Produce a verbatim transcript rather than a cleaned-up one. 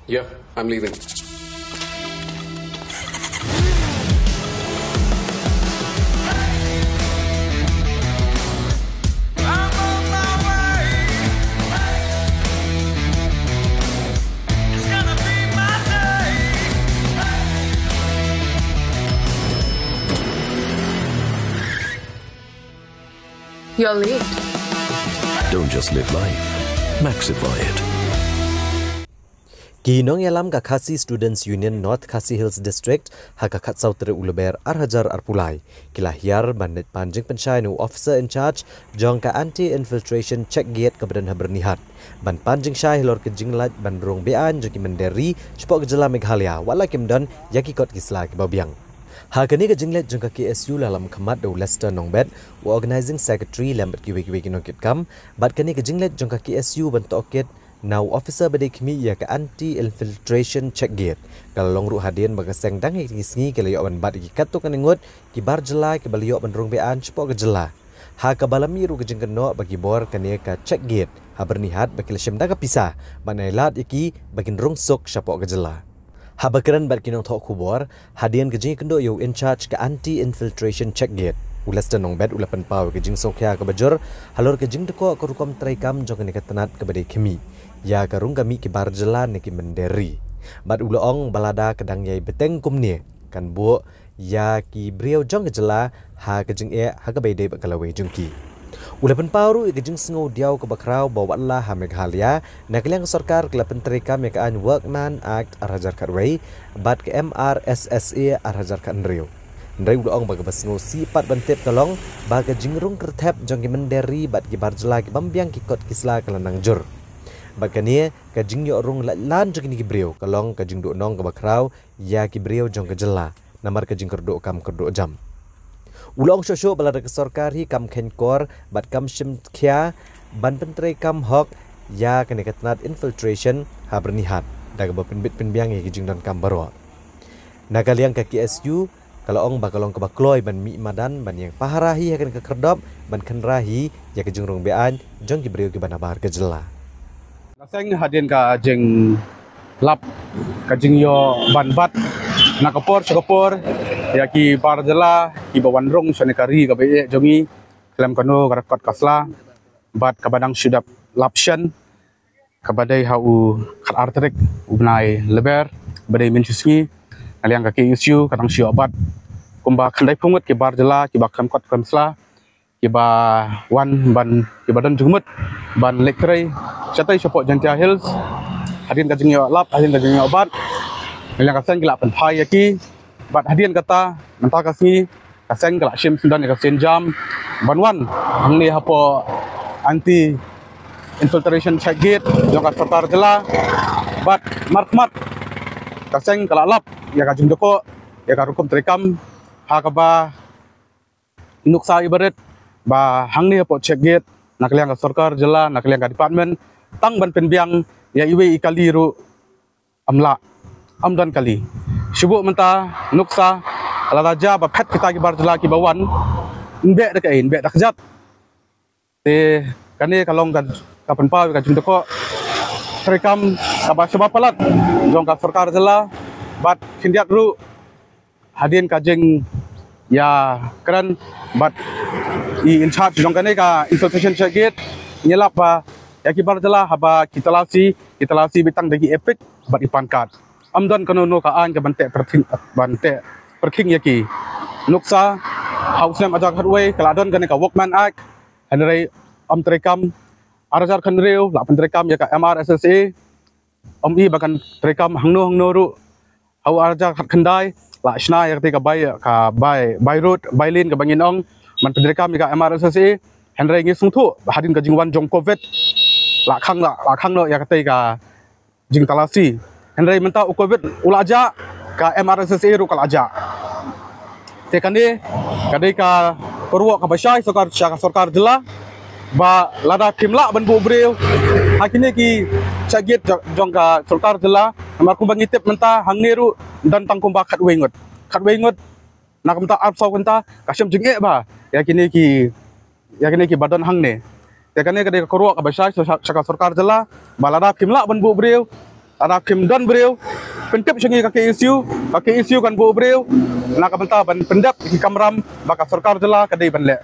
Yeah, I'm leaving. You're late. Don't just live life, maxify it. Ki nongïalam ka Khasi Students Union North Khasi Hills District ha ka khatsaw tarik u Lber ar hajar arphew lai ki la hiar ban leit pan jingpynshai na u officer in charge jong ka Anti Infiltration Check Gate kaba don ha Byrnihat ban pan jingshai halor ka jinglait ban rung beaiñ jong ki mynder ri shapoh ka jylla Meghalaya wat la kim don ïa ki kot ki sla kiba biang. Ha kane ka jingleit jong ka K S U la lam khmat da u Lester Nongbet, u Organising Secretary lem bad kiwei kiwei ki nongkitkam, bad kane ka jingleit jong ka K S U ban tohkit na u officer ba dei khmih ïa ka Anti Infiltration Check Gate ka la long ruh hadien ba ka seng dang ha kine ki sngi ka la ïoh ban bat ïa ki katto katne ngut ki bar jylla kiba la ïoh ban rung beaiñ shapoh ka jylla. Ha kaba la mih ruh ka jingkynnoh ba ki bor kane ka check gate ha Byrnihat ba ki la shim da ka pisa ban ai lad ïa ki ba kin rung suk shapoh ka jylla. Haba kren bad ki nongthoh khubor hadien ka jingïakynduh ïa u in charge ka Anti Infiltration Check Gate, u Lester Nongbet u la pynpaw ïa ka jingsngewkhia kaba jur halor ka jingdkhoh ka rukom treikam jong kane ka tnat kaba dei khmih ïa ka rung ka mih ki bar jylla ne ki mynder ri. Bad u la ong ba lada ka dang ïai bteng kumne kan buh ïa ki briew jong ka jylla ha ka jingeh ha kaba ïadei bad ka lawei jong ki. U la pynpaw ruh ïa ka jingsngew diaw kaba khraw ba wat la ha Meghalaya na ka liang ka sorkar ka la pyntreikam ïa ka aiñ Workman Act ar hajar khatwei bad ka M R S S A ar hajar khathynriew. Hynrei u la ong ba kaba sngewsih pat ban tip ka long ba ka jingrung kyrthep jong ki mynder ri bad ki bar jylla ki bym biang ki kot ki sla ka la nang jur. Bad kane ka jingïoh rung laitlan jong kine ki briew ka long ka jingduhnong kaba khraw ïa ki briew jong ka jylla namar ka jingkyrduh kam kyrduh jam. U la ong shuh shuh ba lada ka sorkar hi kam kheiñkor bad kam shim khia ban pyntreikam hok ïa kane ka tnat infiltration ha Byrnihat da kaba pynbit pynbiang ïa ki jingdonkam baroh. Na ka liang ka K S U ka la ong ba ka long kaba kloi ban mih madan ban ïeng pahara hi ha kane ka khyrdop ban kynra hi ïa ka jingrung beaiñ jong ki briew kiba nabar ka jylla. La seng hadien ka jinglap ka jingïoh ban bat na ka por sha ka por ïa ki bar jylla kiba wan rung shane ka ri kaba eh jong ngi khlem kano ka record ka sla bad kaba dang shu dep lap shen kaba dei ha u khatar tarik u bnai Lber kaba dei mynta sngi. Na liang ka K S U ka dang shu ïoh bat kumba khyndai phew ngut ki bar jylla kiba khlem kot khlem sla kiba wan ban kiba don jingmut ban leit trei shatei shapoh Jaintia Hills. Hadien ka jingïoh lap hadien ka jingïoh bat na liang ka seng ki la pynphai ïa ki bad hadien kata mynta ka sngi ka seng ka la shim syndon ïa ka sienjam ban wan hangne hapoh Anti Infiltration Check Gate jong ka sorkar jylla bad markhmat ka seng ka la lap ïa ka jingdkhoh ïa ka rukom treikam ha kaba nuksa ibarit ba hangne hapoh check gate na ka liang ka sorkar jylla na ka liang ka department tang ban pynbiang ïa iwei i kali ruh ym lah ym don kali. Shu buh mynta nuksa lada jia ba phet kita ki bar jylla kiba wan, ym beh da kaei, ym beh da kjat. Te kane ka long ka pynpaw ka jingdkhoh treikam kaba shaba palat jong ka sorkar jylla bad khyndiat ruh hadien ka jingïakren bad i in charge jong kane ka infiltration check gate ngi lap ba ïa ki bar jylla haba ki talasi ki talasi beit tang da ki EPIC bad i PAN card. Ym don kano kano ka aiñ ka ban teh pyrkhing ban teh pyrkhing ïa ki. Nuksa ha u snem ar hajar khatwei ka la don kane ka Workman Act hynrei ym treikam. Ar hajar khathynriew la pyntreikam ïa ka MRSSA. Ym i ba kan treikam hangno hangno ruh. Ha u ar hajar khatkhyndai la shna ïa katei ka bai ka bai bai road bai lane kaba ngin ong ban pyntreikam ïa ka MRSSA. Hynrei ngi sngewthuh ba hadien ka jingwan jong covid la khang la la khang noh ïa katei ka jingtalasi. Hynrei mynta u covid u la jah ka MRSSA ruh ka la jah. Te kane ka dei ka kyrwoh kaba shai sorkar sha ka sorkar jylla ba lada phim lah ban buh briew ha kine ki check gate jong ka sorkar jylla. Namar kumba ngi tip mynta hangne ruh don tang kumba khatwei ngut khatwei ngut na kumta arphew kynta ka shem jingeh ba ïa kine ki ïa kine kiba don hangne. Te kane ka dei ka kyrwoh kaba shai sha ka sorkar jylla ba lada phim lah ban buh briew Lada kim don briew pyntip sha ngi ka K S U, ka K S U kan buh briew na ka bynta ban pyndep ki kamram ba ka sorkar jylla ka dei ban leh.